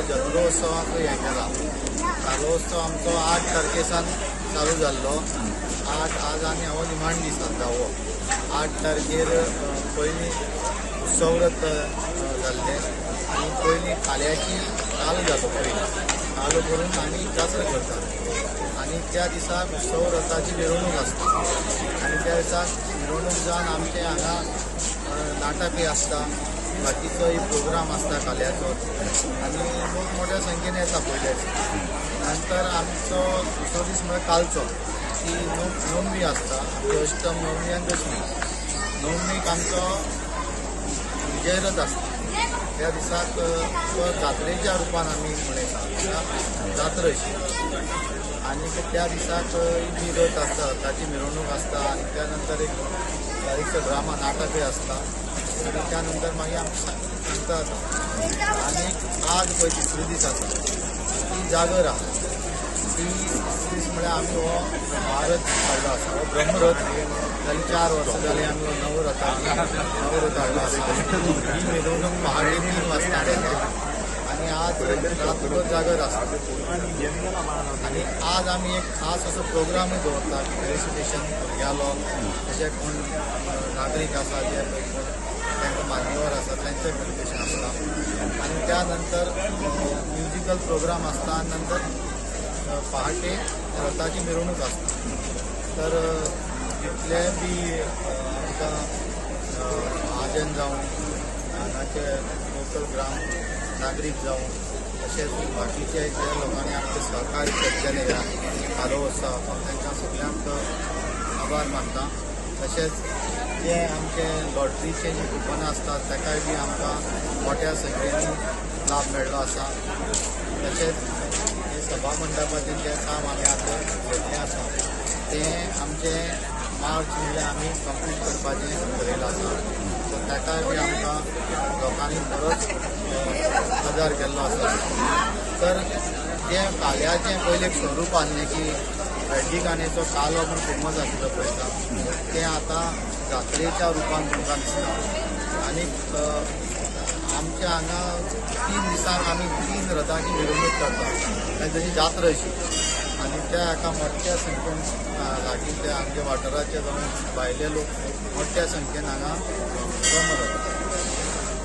जत्रोत्सवाक हें केला. कालोत्सव आमचो 8 तारखे सावन चालू जाल्लो. 8 आज आनी हो निमाण दीस आसा. हो 8 तारखेर पयलीं उत्सवरथ जाल्लें आनी पयलीं काल्याची कालो जालो. पयलीं कालो करून आमी जात्रा करतात आनी त्या दिसाक उत्सवरथाची मिरवणूक आसता आनी त्या दिसाक मिरवणूक जावन आमचे हांगा नाटकय आसता, बाकीचोय प्रोग्राम आसता काल्याचो आनी लोक मोठ्या संख्येन येता पयल्या दिसा. नंतर आमचो दुसरो दीस म्हळ्यार कालचो, ती नवमी आसता. आमची अष्टम, नवमी आनी दशमी. नवमीक आमचो विजयरथ आसता. त्या दिसाक तो जात्रेच्या रुपान आमी मनयता, जात्रा अशी. आनी त्या दिसाक बी रथ आसता, रथाची मिरवणूक आसता आनी त्या नंतर एक बारीकसो ड्रामा नाटकय आसता आनी त्या नंतर मागीर आमची सांगता जाता. आनी आज पळय तिसरो दीस आसा, ती जागर आसा. ती दीस म्हळ्यार आमी हो महारथ हाडलो आसा, हो ब्रह्मरथ. जाली 4 वर्सां जाली आमी हो नवरथ हाडलो आसा. ही मिरवणूक पहाटे 3 वाजता आनी आज रातभर जागर आसता. आनी आज आमी एक खास असो प्रोग्रामूय दवरता, फेलिसिटेशन भुरग्यांलो, अशे कोण नागरीक आसा जे पळय कोण तांकां मान्यवर आसा तांचें फेलिसिटेशन आसता. आनी त्या नंतर म्युजिकल प्रोग्राम आसता आनी नंतर पहाटे रथाची मिरवणूक आसता. तर जितले बी आमकां महाजन जावं, हांगाचे लोकल ग्राम नागरीक जावं, तशेंच बाकीचे जे लोकांनी आमचें सहकार्य केल्लें ह्या कालोत्सवाक, हांव तांकां सगळ्यांक आभार मानता. तशेंच जे आमचे लॉटरीचे जे कुपनां आसतात ताकाय बी आमकां मोठ्या संख्येनी लाभ मेळ्ळो आसा. तशेंच हे सभा मंडपाचें जें काम आमी आतां घेतलें आसा तें आमचें मार्च म्हणल्यार आमी कंप्लीट करपाचें ठरयलां आसा. सो ताकाय बी आमकां लोकांनी बरोच आदार केल्लो आसा. तर जें काल्याचें पयलें एक स्वरूप आसलें की हळदीकाणेचो कालो म्हूण फेमस आशिल्लो पळयता, तें आतां जात्रेच्या रुपान तुमकां दिसता. आनी आमच्या हांगा 3 दिसांक आमी 3 रथांची मिरवणूक करता आनी तशी जात्रा अशी. आनी त्या हाका मोठ्या संख्येन लागींच्या आमच्या वाठाराचे जावं भायले लोक मोठ्या संख्येन हांगा जमा जाता.